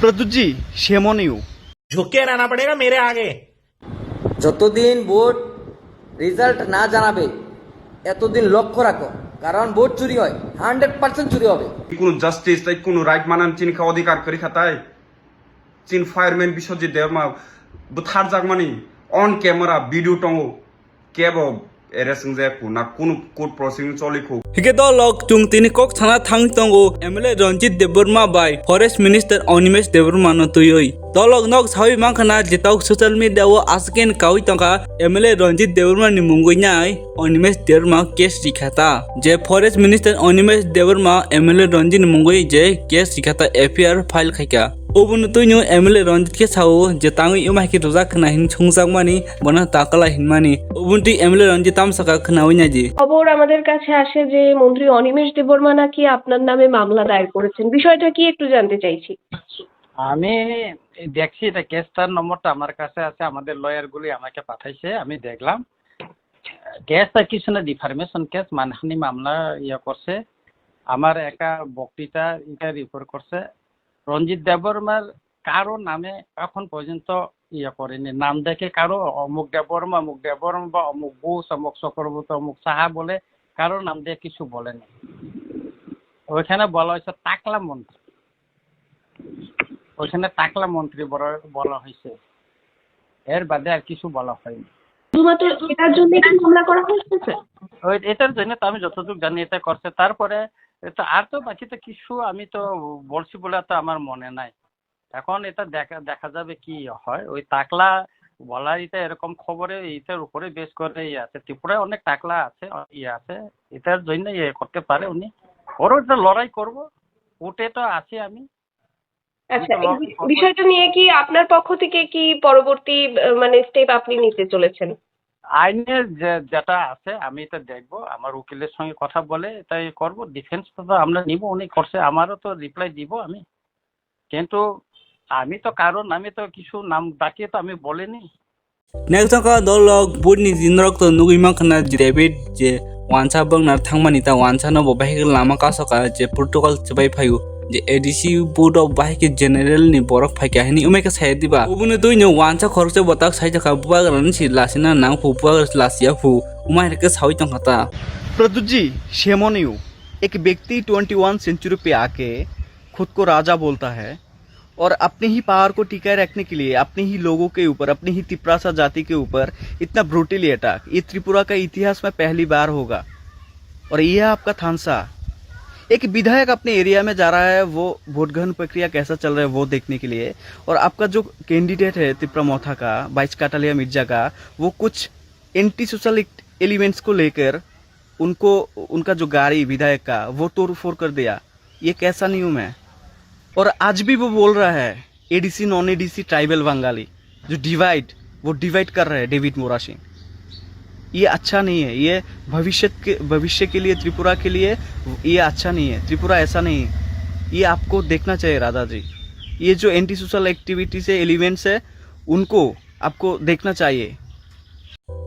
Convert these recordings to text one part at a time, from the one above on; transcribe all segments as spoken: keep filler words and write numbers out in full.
प्रद्युत ji, shame on you। झुक के रहना पड़ेगा मेरे आगे। যতদিন ভোট রেজাল্ট না জানাবে, এতদিন লক্ষ্য রাখো, কারণ ভোট চুরি হয়, হান্ড্রেড পার্সেন্ট চুরি হবে। Kuno justice tai kuno right manan chini kha odhikar kwrwi kha tai. Chini fireman Biswajit Debbarma bwtharjakmani on camera video tongo. Kebo arrest wngjak kho, na kunu court proceeding choli kho. Hike dolok chwng tini kok sana thang tongo M L A Ranjit Debbarma bai Forest Minister Animesh Debbarma no twiwi. Dolok nok sawi mankha na jetok social media o aswk kawi tongkha M L A Ranjit Debbarma ni mungwi nai Animesh Debbarma case rikha ta. Je Forest Minister Animesh Debbarma M L A Ranjit ni mungwi je case rikha ta F I R file khaikha. Oboni twino M L A Ranjit khe sao je tangwi wngma hai khe rwjak khna hin sungjakmani bono takala hinmani. Oboni twi M L A Ranjit tamsaka khnawi naidi. খবর আমাদের কাছে আসে যে মন্ত্রী অনিমেষ দেববর্মা নাকি আপনার নামে মামলা দায়ের করেছেন, বিষয়টা কি একটু জানতে চাইছি। আমি দেখছি, এটা কেসটার নম্বরটা আমার কাছে আছে, আমাদের লয়ার গুলি আমাকে পাঠাইছে, আমি দেখলাম। কেসটা কিছু না, ডিফামেশন কেস, মানহানি মামলা ইয়ে করছে। আমার একটা বক্তৃতা এটা রিপোর্ট করছে। রঞ্জিত দেববর্মার কারো নামে এখন পর্যন্ত ইয়ে করেনি, নাম দেখে কারো অমুক দেববর্মা, অমুক দেববর্মা বা অমুক ঘোষ, অমুক চক্রবর্তী, অমুক সাহা বলে কারো নাম দিয়ে কিছু বলেনি। ওইখানে বলা হয়েছে টাকলা মন্ত্রী, ওইখানে টাকলা মন্ত্রী বলা, বলা হয়েছে, এর বাদে আর কিছু বলা হয়নি। শুধুমাত্র এটার জন্য কি মামলা করা হয়েছে, স্যার? ওই এটার জন্য তো আমি যতটুকু জানি এটা করছে। তারপরে তো আর তো বাকি তো কিছু আমি তো বলছি বলে তো আমার মনে নাই। এখন এটা দেখা, দেখা যাবে কি হয়। ওই টাকলা বলার এটা এরকম খবরে, এটার উপরে বেশ করে ইয়ে আছে, ত্রিপুরায় অনেক টাকলা আছে, ইয়ে আছে, এটার জন্য ইয়ে করতে পারে উনি। ওরও একটা লড়াই করব, কোর্টে তো আছি আমি। আচ্ছা, এই বি-, বিষয়টা নিয়ে কি আপনার পক্ষ থেকে কি পরবর্তী, আহ, মানে, স্টেপ আপনি নিতে চলেছেন? আইনে যে, যেটা আছে আমি এটা দেখবো, আমার উকিলের সঙ্গে কথা বলে এটাই করব। ডিফেন্স তো, তো আমরা নিব, উনি করছে, আমারও তো রিপ্লাই দিব আমি, কিন্তু আমি তো, কারণ আমি তো কিছু নাম ডাকিয়ে তো আমি বলিনি। Next wngkha dolok butni dinrok to nugwi mankha na David je wansa bwknar thangmani ta wansa no bo bahai khe lama kasoka je protocol chwbai phaio je A D C but o bahai khe general ni borok phaikha hini umai khe saya diba. Ubuni twi no wansa khoroksa bo tak sai jakha bubagra ni si lasina nang phu bubagra si lasiya phu umai khe sawi tongkha ta. Pradyut ji, shame on you। एक व्यक्ति twenty one century पे आके खुद को राजा बोलता है, और अपने ही पावर को टिकाए रखने के लिए अपने ही लोगों के ऊपर, अपने ही तिपरासा जाति के ऊपर इतना ब्रूटली अटैक, ये त्रिपुरा का इतिहास में पहली बार होगा। और ये आपका थानसा, एक विधायक अपने एरिया में जा रहा है, वो वोट ग्रहण प्रक्रिया कैसा चल रहा है वो देखने के लिए, और आपका जो कैंडिडेट है तिपरा मोथा का, बाईस काटालिया मिर्जा का, वो कुछ एंटी सोशल एलिमेंट्स को लेकर उनको, उनका जो गाड़ी विधायक का, वो तोड़फोड़ कर दिया। ये कैसा नियम है? और आज भी वो बोल रहा है, ADC non ADC tribal Bengali, जो डिवाइड, वो डिवाइड कर रहे हैं डेविड मोरा सिंह। ये अच्छा नहीं है। ये भविष्य के, भविष्य के लिए, त्रिपुरा के लिए ये अच्छा नहीं है। त्रिपुरा ऐसा नहीं है। ये आपको देखना चाहिए राधा जी। ये जो एंटी सोशल एक्टिविटीज है, एलिमेंट्स है, उनको आपको देखना चाहिए।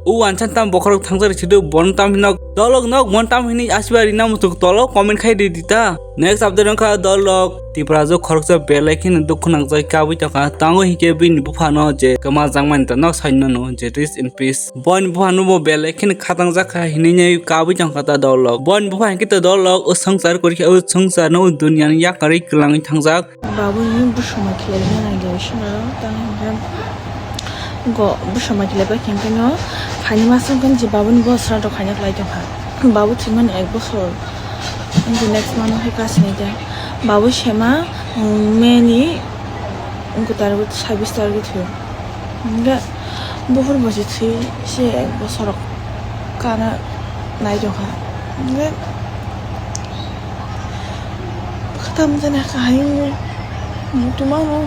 O wansa tam bokhorok thangjak sido bon tam hinok dolok nok bon tam hini asbari na mutuk tolo comment khai di dita. Next update wngkha dolok Tipra jo khoroksa belai kheno dukhu nangjak kabui tongkha, tango hinkhe bini buphano je kwma jangmani ta nok saino no je rest in peace. Boni buphano bo belai kheno khatangjak kha hinwi kabui tongkha ta dolok. Boni bupha hinkhe ta dolok o swngchar kwrwi khe o swngchar no o duniya ni yakarwi kwlangwi thangjak. Babu ni busuma khilai na nai lai sina tang hingkhe go busuma khilai ba khe hingkhe no phaini masa hingkhe je babu ni bosra rok khaina khlai tongkha. Babu thwimani ek bosor hingkhe next month o khe kasinai de. Babu sema, um, May ni, um, kutar sabis target thwiyo. Hingkhe buphur bosi thwi se ek bosor kana nai tongkha. Hingkhe khatam jani kahai wngwi tongmano.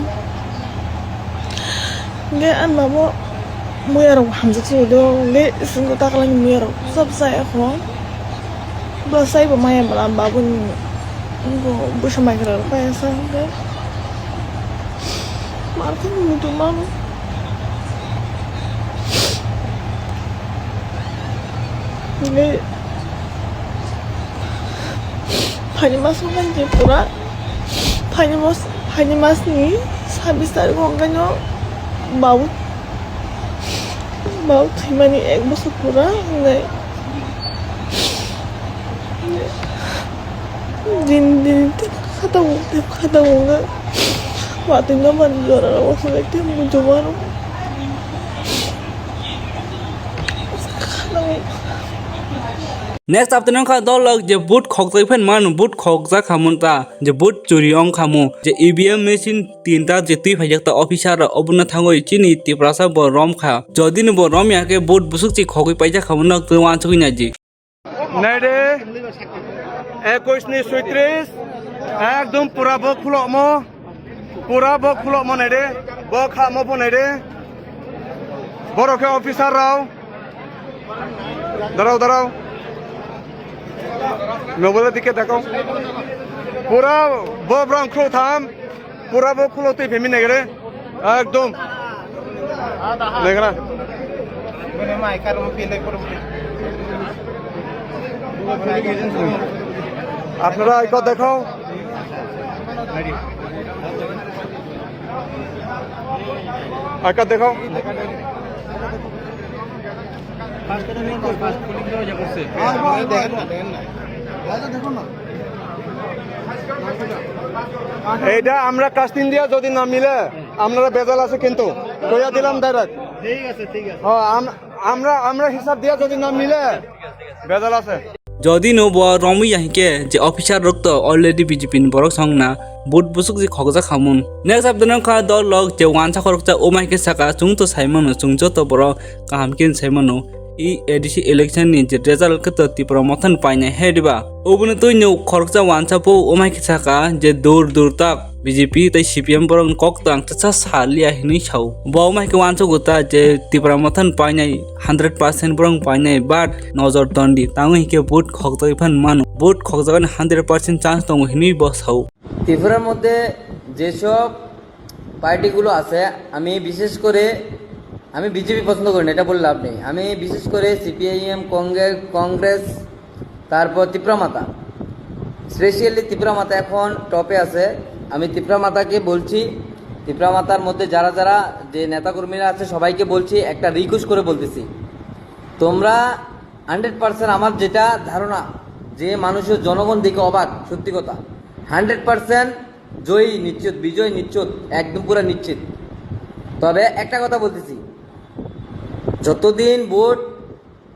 Hingkhe ani babo muya rok hamjak se do, hingkhe singko taklai ni muya rok sab sa ekho. Bwsai bo maya mala babuni wngkha bwsa maigra rok kaya sa hwnkhe. Markhe muitu mano. Hwnkhe phaini mas wngkha je pura phaini mas, phaini mas ni Sabis tarik o hwnkhe no bau, bau thwimani ek bosor pura wngnai. Din din tei khata wng tei khata wng watwi no man jora o hwnwi tei muchungma rok. Next update wngkha dolok je vote khokjak phan mano, vote khokjak khamung ta, je vote churi wng khamu, je E V M machine tinta je twi phaijak ta officer rok obono thangwi chini Tiprasa bo rom kha. Jodi no bo rom ya khe vote bwswk chi khogwi paijak khamu nok twi wansugwi naidi. Naidi, ekush ni soitris, ekdom pura bo khulokmo, pura bo khulokmo naidi, bo khamo bo naidi. Borok khe officer rok. Darao, darao. Mobile dike dekho. Pura bo brang khulok tham. Pura bo khulok twi phemi negre. Ekdom. Negra. আপনারা আইকো দেখাও। আইকো দেখাও। এটা আমরা কাস্টিং দিয়া যদি না মিলে, আপনারা ভেজাল আছে কিন্তু। কইয়া দিলাম ডাইরেক্ট। ঠিক আছে, ঠিক আছে। হ্যাঁ, আম-, আমরা, আমরা হিসাব দিয়া যদি না মিলে, ভেজাল আছে। Jodi no bo romwi ya hinkhe je officer rok to already B J P ni borok song na vote bwswk je khokjak khamun. Next update wngkha dolok je wansa khoroksa, o mai khe saka, chwng to saimano, chwng joto borok kaham khe saimano. I A D C election ni je result khe to Tipra Motha ni painai he diba? Obono twi no khoroksa wansa po o mai khe saka je dur dur tak B J P tei C P M borok ni kok tang cha cha sa liya hinwi sao. Bo o mai khe wansa guta je Tipra Motha ni painai hundred percent borok ni painai, but nojor tondi tango hinkhe vote khokjagwi phan mano. Vote khokjagani hundred percent chance tongo hinwi bo sao. ত্রিপুরার মধ্যে যেসব পার্টিগুলো আছে, আমি বিশেষ করে, আমি বিজেপি পছন্দ করি না, এটা বলে লাভ নেই। আমি বিশেষ করে সিপিআইএম, কংগ্রেস, কংগ্রেস, তারপর তিপ্রা মাতা, স্পেশালি তিপ্রা মাতা এখন টপে আছে। আমি তিপ্রা মাতাকে বলছি, তিপ্রা মাতার মধ্যে যারা যারা যে নেতাকর্মীরা আছে, সবাইকে বলছি, একটা রিকোয়েস্ট করে বলতেছি, তোমরা হান্ড্রেড পার্সেন্ট, আমার যেটা ধারণা, যে মানুষের জনগণ দেখে অবাক, সত্যি কথা, হান্ড্রেড পার্সেন্ট জয়ী নিশ্চিত, বিজয় নিশ্চিত, একদম পুরা নিশ্চিত। তবে একটা কথা বলতেছি, যতদিন ভোট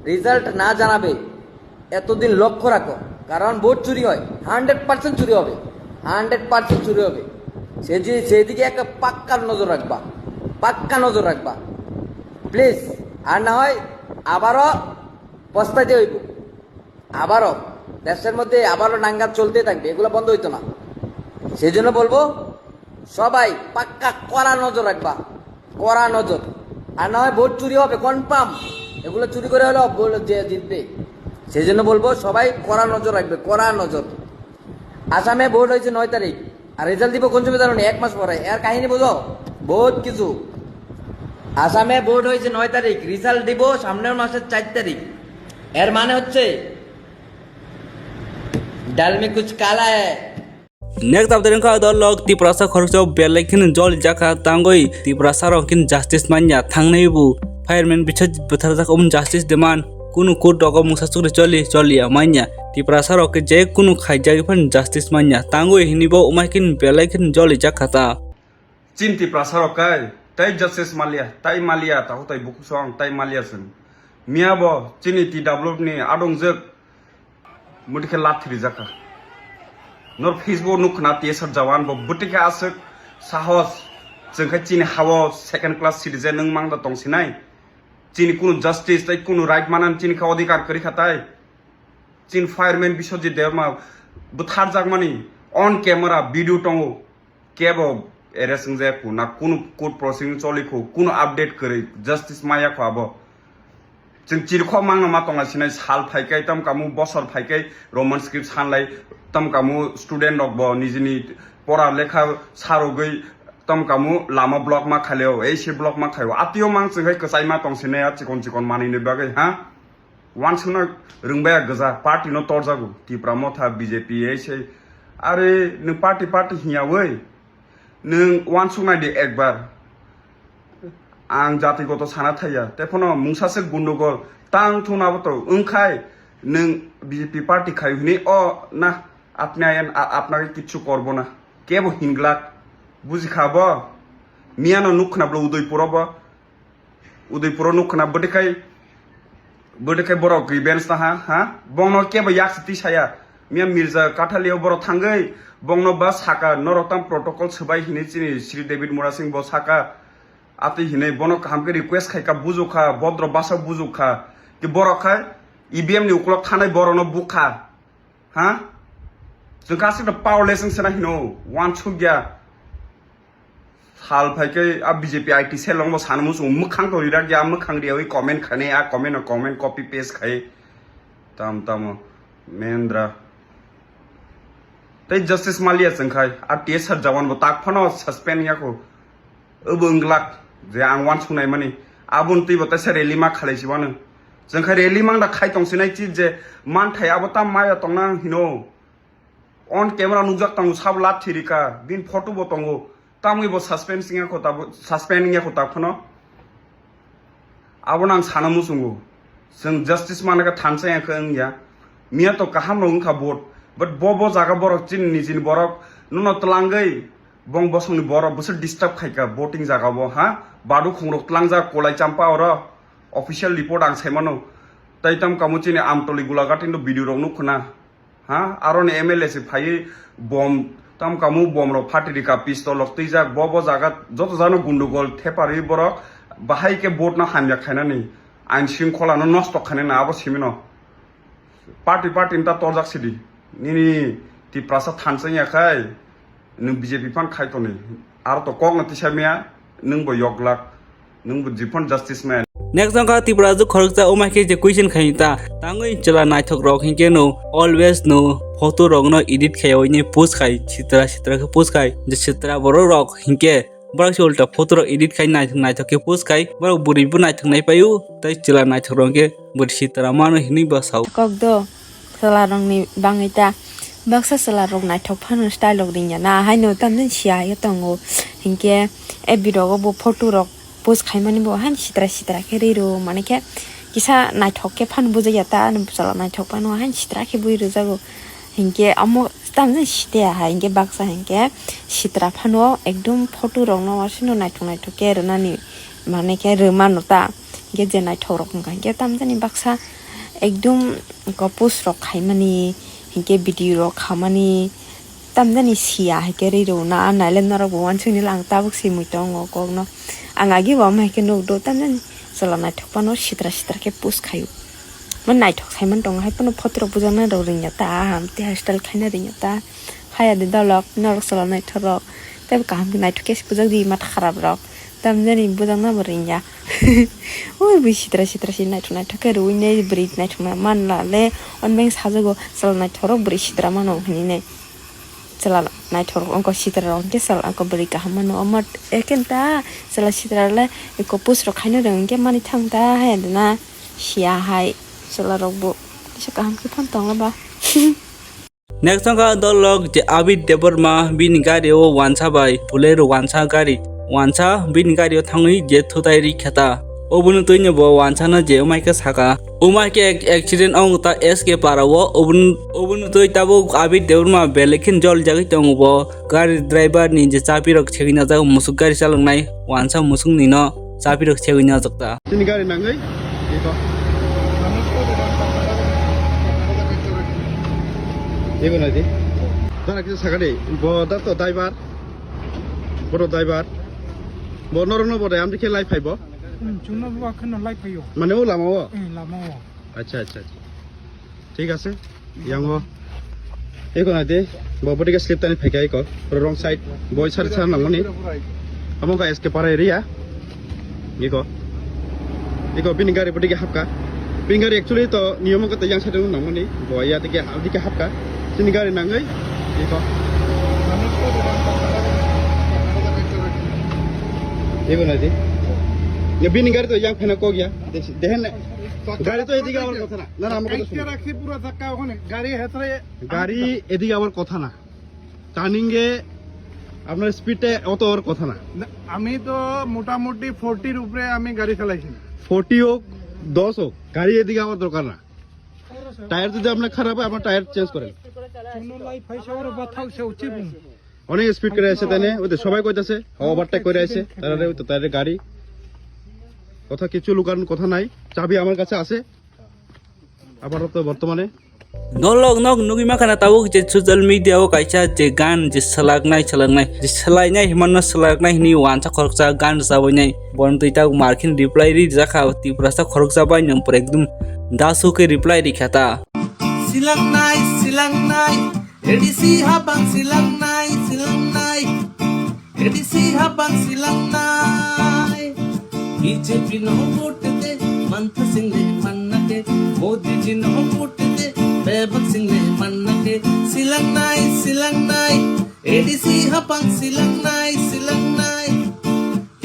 রেজাল্ট না জানাবে, এতদিন লক্ষ্য রাখো, কারণ ভোট চুরি হয়, হান্ড্রেড পার্সেন্ট চুরি হবে, হান্ড্রেড পার্সেন্ট চুরি হবে। সে যে, সেদিকে একটা পাক্কা নজর রাখবা, পাক্কা নজর রাখবা প্লিজ। আর না হয় আবারও পস্তাইতে হইব। আবারও দেশের মধ্যে আবারও নাঙ্গা চলতে থাকবে, এগুলো বন্ধ হইতো না। সেই জন্য বলবো, সবাই পাক্কা কড়া নজর রাখবা, কড়া নজর। আর না হয় ভোট চুরি হবে কনফার্ম, এগুলো চুরি করে হলেও ভোট যে জিতবে। সেই জন্য বলবো, সবাই কড়া নজর রাখবে, কড়া নজর। আসামে ভোট হয়েছে নয় তারিখ, আর রেজাল্ট দিব কোন সময় জানো নি? এক মাস পরে। এর কাহিনী বুঝো, বহুত কিছু। আসামে ভোট হয়েছে নয় তারিখ, রেজাল্ট দিব সামনের মাসের চার তারিখ। এর মানে হচ্ছে ডাল মে কুছ কালা হ্যায়। Next update wngkha dolok Tiprasa khoroksa belai kheno joli jakha tangwi Tiprasa rok khin justice manya thangnai bu fireman bisoj bwtharjak omo justice demand. Kunu court rogo mungsa chukri choli choliya manya. Tiprasa rok khe je kunu khaijagwi phano justice manya. Tangwi hini bo umai khe belai khe joli jak kha ta. Chini Tiprasa rok kai tai justice maliya, tai maliya, tahu tai buku song tai maliya sung. Miya bo chini T W ni adongjak muti khe lathi rijak kha. Nor Facebook nuk khna T S R jawan bo buti khe aswk sahos, chwng khe chini hao second class citizen wng mang da tong sinai. Chini kunu justice tai kunu right manan chini khe odhikar kwrwi kha tai. Chini fireman Biswajit Debbarma bwtharjakmani on camera video tongo. Kebo arrest wngjakhu na kunu court proceeding cholikhu, kunu update kwrwi, justice mayakhu abo. Chwng chirikhok mangno ma tonga sinai sal phaikai tam kamu bosor phaikai Roman script sanlai tam kamu student rok bo nijini pora lekha sarogwi tam kamu lama block ma khaileo, ei se block ma khaio. Atio mang chwng hai kwchai ma tong sinai a chikon chikon manwi ni bagwi ha. Wansukna rwngbaya gwja party no torjago, Tipra Motha, B J P, ei sei. Are nwng party party hinya oi. Nwng uansuknai di ekbar. Ang jatigoto sana thaya. Tephano mungsa se gundogol tang thuna bo to wngkhai nwng B J P party khai hwnwi o na apni ayan a-, apna kichu korbo na. Kebo hinglak. Bujikha bo? Miyano nuk khna blo Udaipuro bo. Udaipuro nuk khna bwdwkhai, bwdwkhai borok revenge na ha, ha? Bongno kebo yak siti saya. Miya Mirza Kathalio borok thangwi bongno ba saka norok tam protocol swbai hinwi chini Sri David Murasing bo saka. Atwi hinwi bono kaham khe request khai kha, bujuk kha, bodro basa bujuk kha. Ki borok khai E V M ni ukulok thanai borokno buk kha. Ha? Chwng kasik no powerless wng sena hino, uansuk ya. Sal phai khe a B J P I T cell rok bo sana muchung mwkhang to rirak ya, mwkhang riyawi comment khainai, a comment no comment copy paste khai. Tam tamo Mendra. Tei Justice Malia chwng khai, a T S R jawan bo tak phano suspend ya kho. Obo wng glak je ang uansuknai mani. Aboni twi bo teisa rally ma khalai si uanw. Chwng khai rally mang da khai tong sinai chi je manthai abo tam maya tongna hino. On camera nukjak tongo, sabo lathi rika, bini photo bo tongo. Tamwi bo suspend wngya kho tabo, suspend wngya kho tak phano. Abo nang sana muchungo. Chwng justice mana khe thansa ya khe wngya. Miya to kaham rok wngkha vote. But bo, bo jaga borok chini nijini borok nono twlangwi bong bosongni borok bwswk disturb khaika voting jaga bo, ha? Badu khungrok tlangjak Kolai Champa oro. Official report ang saimano. Tai tam kamo chini Amtoli Gulaghat indo video rok nukhuna. Ha? Aroni M L A se phaiwi bom tam kamo bom rok phatiri ka pistol rok twijak. Bo, bo jaga joto jano gundugol theparwi borok bahai khe vote no hamya khainani. Ain shringkhola no nosto khainani abo simino. Party party nta torjak sidi. Nini Tiprasa thansa ya khai nwng B J P phan khai toni. Aro to kok no tisa maya nwng bo yoglak. Nwng bo jipon justice man. Next jongkha Tripura juk khoroksa umai khe je question khai ta. Tangwi chwla naithok rok hinkhe no always no photo rok no edit khai oini post khai sitra sitra khe post khai je sitra borok rok hinkhe Borok se ulta photo rok edit khai naithok naithok khe post khai. Borok bwrwi bo naithok nai paio, tei chwla naithok rok khe bwrwi sitra mano hinwi bo sao. Kok do, chwla rok ni bangwi ta. Baksa chwla rok naithok phano style rok ringya na, haino tamni siya ya tongo. Hinkhe F B rogo bo photo rok post khai mani bo haino sitra sitra khe ri rw mani khe kisa naithok khe phano bujai ya ta, chwla naithok phano haino sitra khe bui rwjago. Hinkhe omo tamjani site ahai, hinkhe baksa hinkhe sitra phano ekdum photo rokno wasino naithok naithok khe rwnani, mane khe rwmano ta. Hinkhe je naithok rok wngkha hinkhe tamjani baksa ekdum post rok khaimani, hinkhe video rok khamani, tamjani siya hinkhe ri rwna, naile norok bo wansukni lang tabuk simui tongo kokno. Ang agi bo ama hinkhe nukdo tamjani chwla naithok phano sitra sitra khe post khaio. Mo naithok saimani tongo hai phano photo rok bujaknai rok ringya ta, aham tei hair style khaina ringya ta. Haya de dolok norok chwla naithok rok tei kaham khe naithok khe bujak di matha kharap rok tamjani bujakna bo ringya. Ui bui sitra sitra si naithok naithok khe rwui nai bwrwi naithok na manla le on beng sajago chwla naithok rok bwrwi sitra mano hinwi nai. Chwla naithok rok wngkha sitra rok hinkhe chwla wngkha bwrwi kaham mano omo ekhe ta chwla sitra le eko post rok khaina rwng hinkhe mani thang ta haya de na. Siya hai chwla rok bo kisa kaham khe phano tongla ba. Next wngkha dolok je Abir Debbarma bini gari o wansa bai Bolero wansa gari wansa bini gari o thangwi je thutai ri kheta. Oboni twi no bo wansa no je umai khe saka. Umai khe accident ong ta S K para o oboni, oboni twi tabuk Abir Debbarma belekhin jol jagwi tongo bo gari driver ni je chabi rok segwi najak musuk gari chaloknai wansa musuk ni no. Chabi rok segwi najak ta. Chini gari nangwi iko. Iko nai di. Dara kisa sakha di. Bo da to driver. Bo to driver. Bo norok no bo de amri khe lai phai bo. Hmm, chwngno bo akheno lai phaio. Mane o lama o? Eh, lama o. Acha, acha, acha. Thik ase, yango. Eko nai de, bo bwtwi khe slip tani phaikha eko. Wrong side, boi sari sana nangmani. Amo ka S K para area. Eko. Eko bini gari bwtwi khe hapkha. Bini gari actually to niyom wngkha to yang side nangmani. Bo ya tike, tike hapkha. Chini gari nangwi. Eko. Eko nai de. Ya bini gari to yang phena kok ya. Dehen. গাড়ি তো এদিকে আবার কথা না। না, না, আমার কথা শুনো। একটা রাখছি পুরো ধাক্কা ওখানে। গাড়ি হেতরে গাড়ি এদিকে আবার কথা না। টার্নিং এ আপনার স্পিডটা অত হওয়ার কথা না। না, আমি তো মোটামুটি ফর্টির উপরে আমি গাড়ি চালাইছি। ফর্টি হোক, দশ হোক, গাড়ি এদিকে আমার দরকার না। টায়ার যদি আপনার খারাপ হয়, আপনার টায়ার চেঞ্জ করেন। কোনো লাইফ হয় সবার বা থাকছে উচিত না। অনেক স্পিড করে আসে তাই না? ওই তো সবাই কইতাছে, ওভারটেক করে আসে, তারা ওই তো তাদের গাড়ি। কথা কিছু লুকানোর কথা নাই, চাবি আমার কাছে আছে আপাতত বর্তমানে। Nolok nok nugwi mankha na tabuk je social media o kaisa je gan je swlaknai swlaknai je swlainai hinmano swlaknai hinwi wansa khoroksa gan rwchabwi nai. Bono twi tabuk markhe reply ri rijak kha, Tiprasa khoroksa bai nang pore ekdum dasu khe reply ri kha ta. Swlaknai swlaknai, A D C hapang swlaknai swlaknai. A D C hapang swlaknai. B J P no vote de, Mantha Singh le manna ke. Modi ji no vote de, Bebak Singh le manna ke. Swlaknai, swlaknai. A D C hapang swlaknai, swlaknai.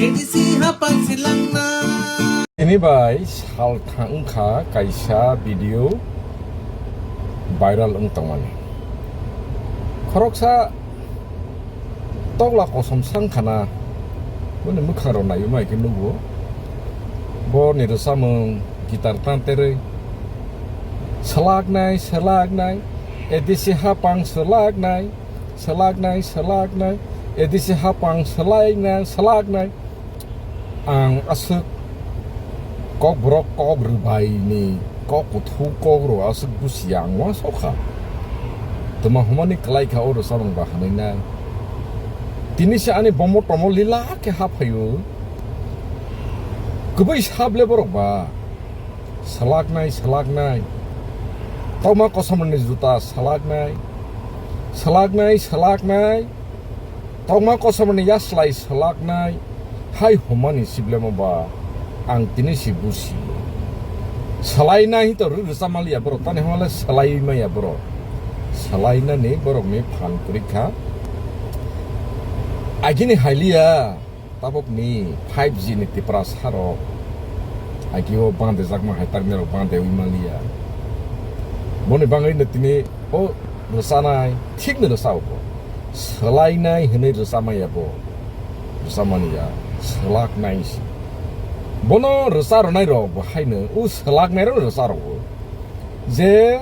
A D C hapang swlaknai. Tini bai sal thang wngkha kaisa video viral wng tongmani. Khoroksa tokla kosom sang khana, boni mwkhang rok naiwi mai khe nugo. Bo ni rwchapmung guitar tan terwi, swlaknai, swlaknai, A D C hapang swlaknai, swlaknai, swlaknai, A D C hapang swlainai, swlaknai. Ang aswk kokborok kok rwbaini kok kuthuk kok rw aswk busia ang uansukha. Twma humani kwlaikha o rwchapmung ba hwnwi na. Tini se ani bomo tomo lila khe haphaio. Kwbwi sable borok ba. Swlaknai, swlaknai. Tokma kosom ni juta swlaknai. Swlaknai, swlaknai. Tokma kosom ni yaslai swlaknai. Hai humani siblemo ba ang tini si busi. Swlainai to rw rwchapmaliya borok, tani hwnle swlai maya borok. Swlainani borokni phan kwrwi kha. Agini hailiya. Tabukni five G ni Tiprasa rok agio bande jakma hai terminal rok bande wi manliya. Boni bangwi no tini o rwchanai thik no rwchao bo. Swlainai hwnwi rwchamaya bo. Rwchamaniya swlaknai si. Bono rwcha rwnai rok bo haino o swlaknai rok rwcha rwo. Je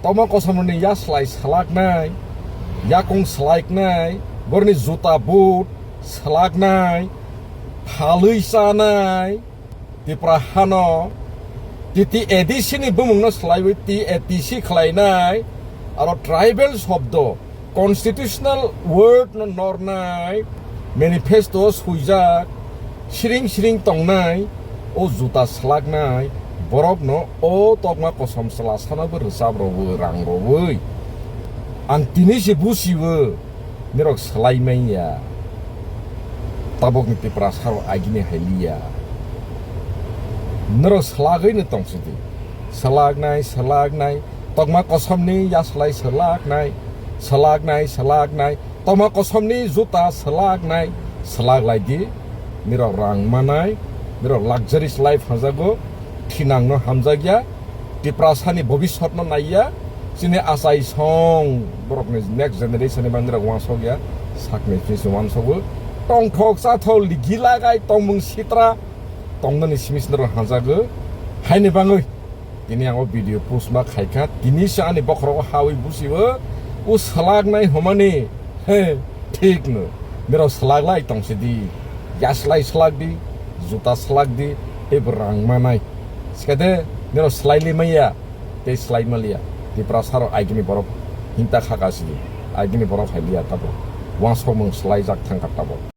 Tokma kosom ni yaslai swlaknai, yakung swlaknai, borni juta boot swlaknai, phalwi chanai, Tipra hano, T T A D C ni bumung no swlaiwi T A T C khlainai, aro tribal shobdo, constitutional word no nornai, manifesto o swijak, siring siring tongnai, o juta swlaknai borokno o tokma kosom chwla sanabo rwchap rwwi, rang rwwi. Ang tini se busiwo, norok swlai manya. Tabukni Tiprasa rok agini hailiya. Norok swlagwi no tongsidi. Swlaknai, swlaknai, tokma kosomni yaslai swlaknai, swlaknai, swlaknai. Tokma kosomni juta swlaknai, swlaklai di. Nirok rang manai, nirok luxurious life hamjago, thinangno hamjakya, Tiprasani bobisotno naiya, chini achai song borokni next generation ni mandirok wansokya, sakni chini se wansogo, tongthok chathok ligi lagai tongmung sitra, tongnani simi sindro hamjago, haini bangwi. Tini ang o video post ma khaikha, tini se ani bokhorogo hawi busibo, o swlaknai hwnmani, he, thik no, nirok swlaklai tongsidi, yaslai swlakdi, juta swlakdi, tei bo rang manai. Sikade, nirok swlaili maya, tei swlai maliya, Tiprasa rok agini borok hinta khakasidi, agini borok hailiya tabuk, wansokmung swlaijak thangkha tabuk.